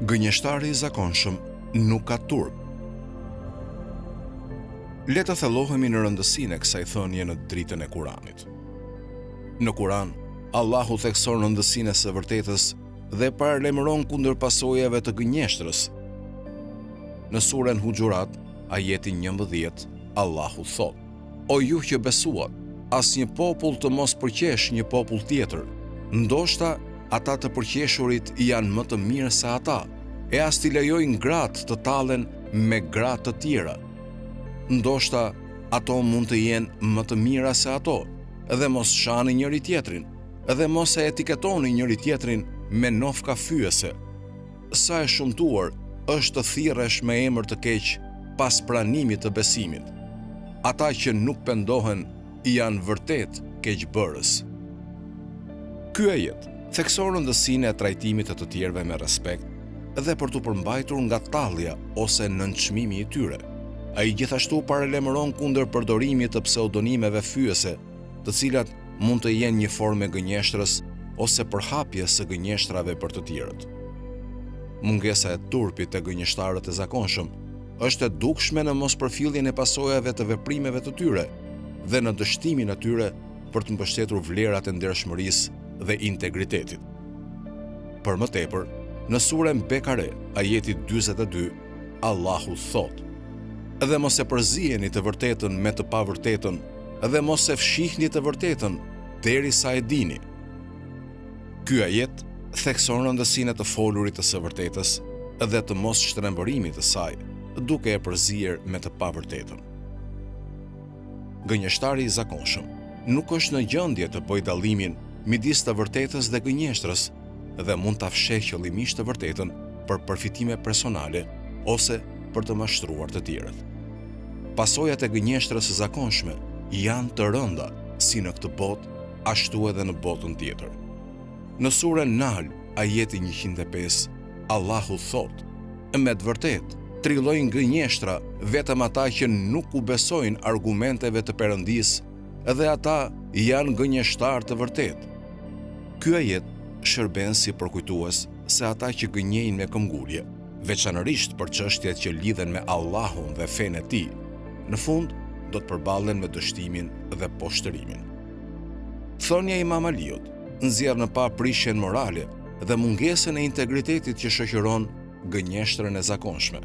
Gënjeshtari i zakonshëm nuk ka turp. Le të thellohemi në rëndësinë e kësaj thënie në dritën e Kuranit. Në Kuran, Allahu thekson rëndësinë e së vërtetës dhe paralajmëron kundër pasojave të gënjeshtrës. Në suren Huxhurat, ajeti 11, Allahu thotë: O ju që besuat, asnjë popull të mos përqeshë një popull tjetër, ndoshta ata të përqeshurit janë më të mirë se ata, e as t'i lejojnë gratë të tallen me gra të tjera. Ndoshta ato mund të jenë më të mira se ato, dhe mos shani njëri-tjetrin, dhe mos e etiketoni njëri-tjetrin me nofka fyese. Sa e shëmtuar është të thirresh me emër të keq pas pranimit të besimit. Ata që nuk pendohen janë vërtet keqbërës. Ky ajet thekson rëndësinë e trajtimit të të tjerëve me respekt dhe për t'u përmbajtur nga tallja ose nënçmimi i tyre. Ai gjithashtu paralajmëron kundër përdorimit të pseudonimeve fyese, të cilat mund të jenë një formë e gënjeshtrës ose përhapjes së gënjeshtrave për të tjerët. Mungesa e turpit te gënjeshtarët e zakonshëm është e dukshme në mospërfilljen e pasojave të veprimeve të tyre dhe në dështimin e tyre për të mbështetur vlerat e ndershmërisë dhe integritetit. Për më tepër, në suren Bekare, ajeti 42, Allahu thotë: Dhe mos e përzieni të vërtetën me të pavërtetën dhe mos e fshihni të vërtetën derisa e dini. Ky ajet thekson rëndësinë e të folurit të së vërtetës dhe të mos shtrembërimit të saj, duke e përzier me të pavërtetën. Gënjeshtari i zakonshëm nuk është në gjendje të bëjë dallimin midis të vërtetës dhe gënjeshtrës dhe mund ta fshehë qëllimisht të vërtetën për përfitime personale ose për të mashtruar të tjerët. Pasojat e gënjeshtrës së zakonshme janë të rënda si në këtë botë, ashtu edhe në botën tjetër. Në suren Nahl, ajeti 105, Allahu thotë: Me të vërtetë, trillojnë gënjeshtra vetëm ata që nuk u besojnë argumenteve të Perëndisë dhe ata janë gënjeshtarë të vërtetë. Ky ajet shërben si përkujtues se ata që gënjejnë me këmbgulje, veçanërisht për çështjet që lidhen me Allahun dhe fenë e Tij, në fund do të përballen me dështimin dhe poshtërimin. Thënia e Imam Aliut nxjerr në pah prishjen morale dhe mungesën e integritetit që shoqëron gënjeshtrën e zakonshme.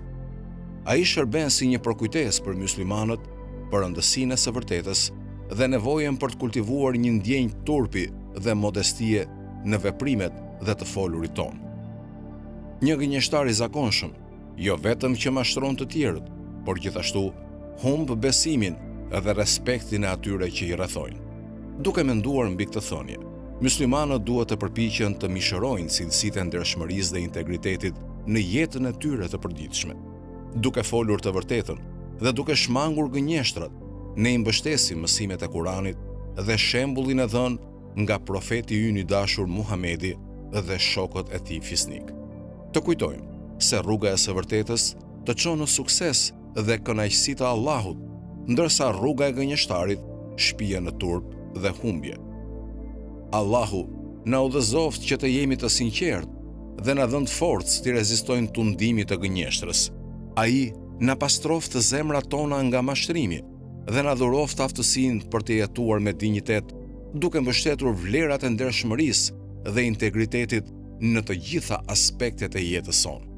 Ai shërben si një përkujtesë për myslimanët për rëndësinë e së vërtetës dhe nevojën për të kultivuar një ndjenjë turpi dhe modestie në veprimet dhe të folurit tonë. Një gënjeshtar i zakonshëm, jo vetëm që mashtron të tjerët, por gjithashtu humb besimin dhe respektin e atyre që i rrethojnë. Duke menduar mbi këtë thënie, myslimanët duhet të përpiqen të mishërojnë cilësitë e ndershmërisë dhe integritetit në jetën e tyre të përditshme. Duke folur të vërtetën dhe duke shmangur gënjeshtrat, ne i mbështesim mësimet e Kuranit dhe shembullin e dhënë nga profeti ynë i dashur Muhamedi dhe shokët e tij fisnikë. Të kujtojmë se rruga e së vërtetës të çon në sukses dhe kënaqësi të Allahut, ndërsa rruga e gënjeshtarit shpie në turp dhe humbje. Allahu na udhëzoftë që të jemi të sinqertë dhe na dhëntë forcë t'i rezistojmë tundimit të gënjeshtrës. Ai na pastroftë zemrat tona nga mashtrimi dhe na dhuroftë aftësinë për të jetuar me dinjitet, duke mbështetur vlerat e ndershmërisë dhe integritetit në të gjitha aspektet e jetës sonë.